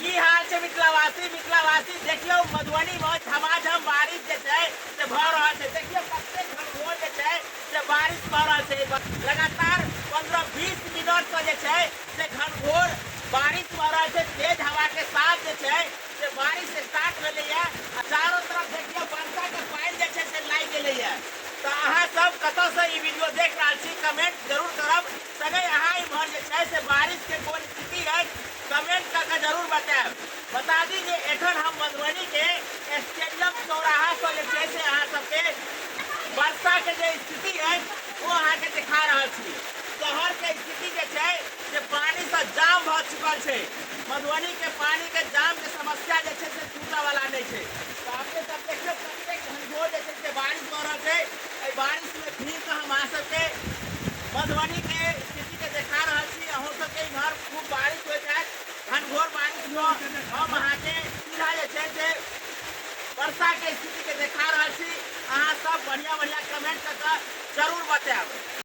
की हाल छै मिथिलावासी? मिथिलावासी देखियौ मधुबनी मे झमाझम बारिश जे छै से भऽ रहल छै। देखियौ कतेक घनघोर जे छै से बारिश भऽ रहल छै। लगातार 15-20 मिनट से जे छै से घनघोर बारिश भऽ रहल छै। तेज हवा के साथ जे छै से बारिश स्टार्ट भेलैया आ चारो तरफ देखियौ वर्षा के पानि जे छै से लागि गेलैया। तऽ अहाँ सब कतऽ से ई वीडियो देख रहल छी कमेंट जरूर करब। संगे अहाँ इम्हर जे छै से बारिश के कोन स्थिति अछि कमेंट कऽ के जरूर बतायब। बता दी जे एखन हम मधुबनी के स्टेडियम चौराहा से जे छै से अहाँ सबके वर्षा के जे स्थिति अछि ओ अहाँके देखा रहल छी। शहर के स्थिति जे छै से पानी से जाम भऽ चुकल छै। मधुबनी के पानी के जाम के समस्या जे छै से छूटऽ वाला नहि छै। तऽ अपने सब देखियौ कतेक घनघोर जे छै से बारिश भऽ रहल छै। एहि बारिश में भीग कऽ हम अहाँ सबके मधुबनी के स्थिति के देखा रहल छी। अहूँ सबके इम्हर खूब बारिश होइत हैत। घनघोर बारिश में हम अहाँके सीधा जे छै से वर्षा के स्थिति के देखा रहल छी। अहाँ सब बढ़िया बढ़िया कमेंट कऽ के जरूर बतायब।